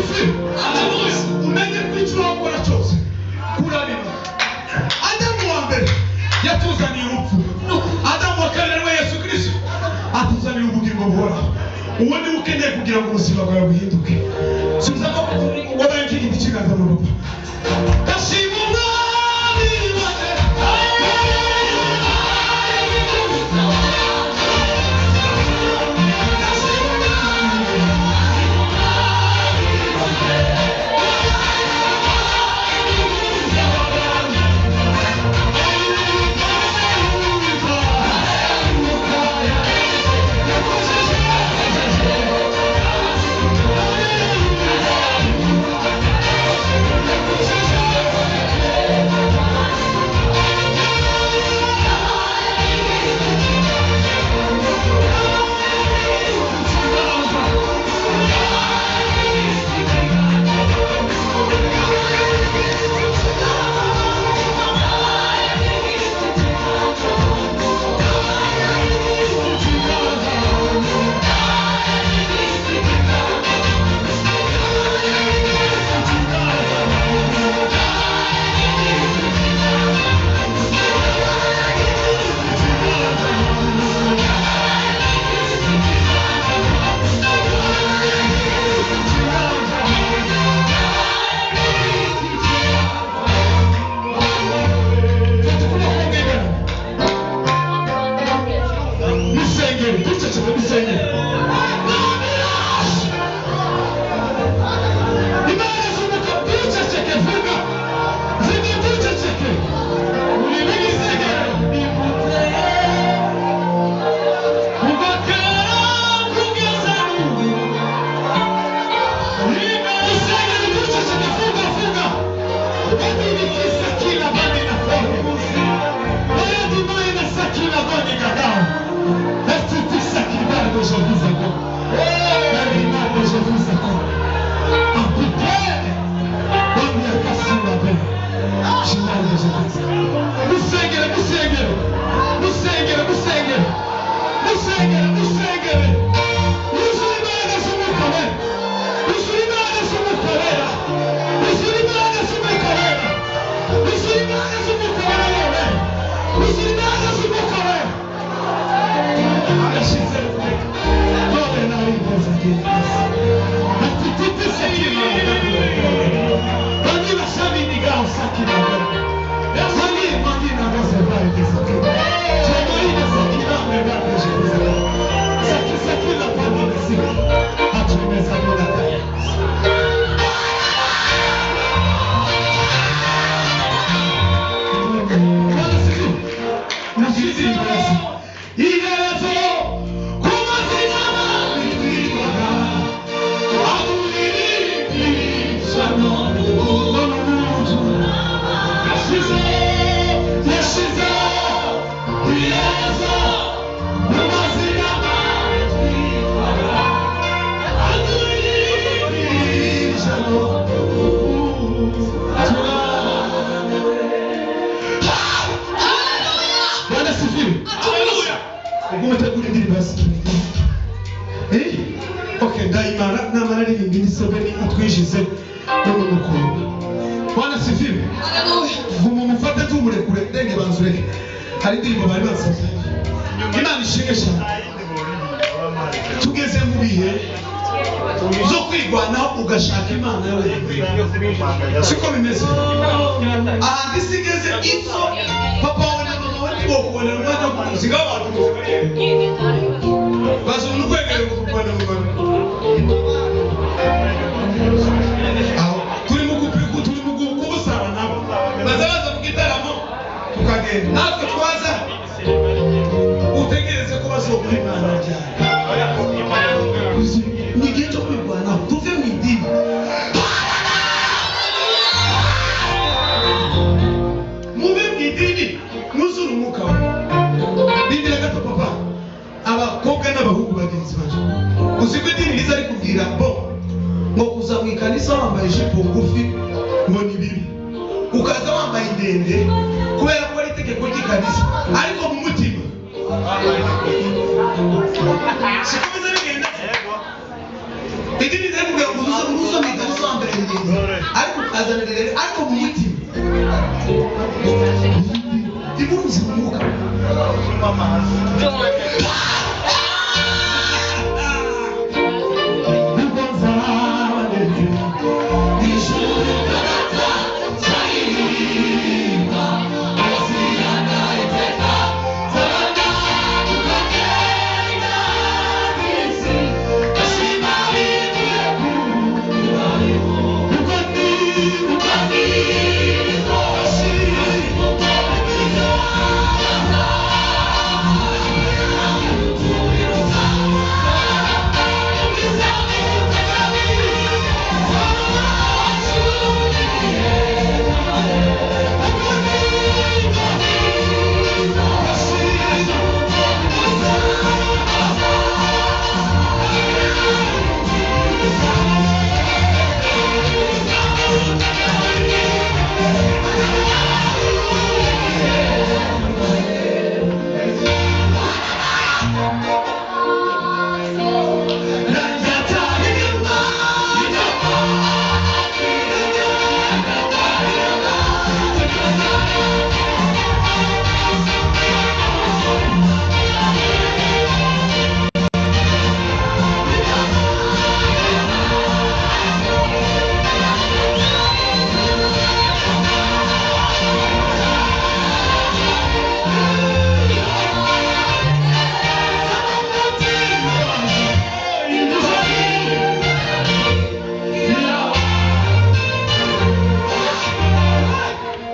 Asifiwe. Umenye ko icyo wakora cyose kurabima. Adamu wa mbere yatuzaniye urupfu. Adamu wa kabiri we Yesu Kristo atuzaniye ubugingo buhoraho. Uwo ni ukeneye kugira ngo ubuzima bwawe buhinduke. Subiza ko wabaye nk'igiti cy'inganzamarumbo. Ndashima Umwami wanjye. Tugeze mu bihe zo kwirwanaho ugashaka Imana yawe siko bimeze. Ahantu isi igeze izo papa wawe na mama wawe ntibokubonera umwanya wo kugusiga abantu baza umuntu ukwegereye kukubona mu Rwanda. Aho turi mu kubusaba nabo baza baza mu gitaramo tukagenda natwe twaza utegereze ko bazoguha Imana ryari. Ni igihe cyo kwirwanaho tuve mu idini. Muve mu idini mwuzure umwuka we. Bindira gato papa, abakobwa n'abahungu bagenzi bacu, uzi ko idini riza rikubwira bo ngo kuza mu ikanisa wambaye ijipo ngufi ngo ni bibi, ukaza wambaye ndende kubera ko ari itegeko ry'ikanisa, ariko mu mutima sikomeza bigenda. Idini rirakubwira ngo uze uze uzambere ingingo, ariko ukazanira rero, ariko mu mutima ntimuruze umwuka. Ubwo nzaba ngeze ijuru data nzaririmba Hosiana iteka, nzabana tukagenda mw'isi, ndashima bivuye ku uko ndi, uko ndi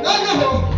Noneho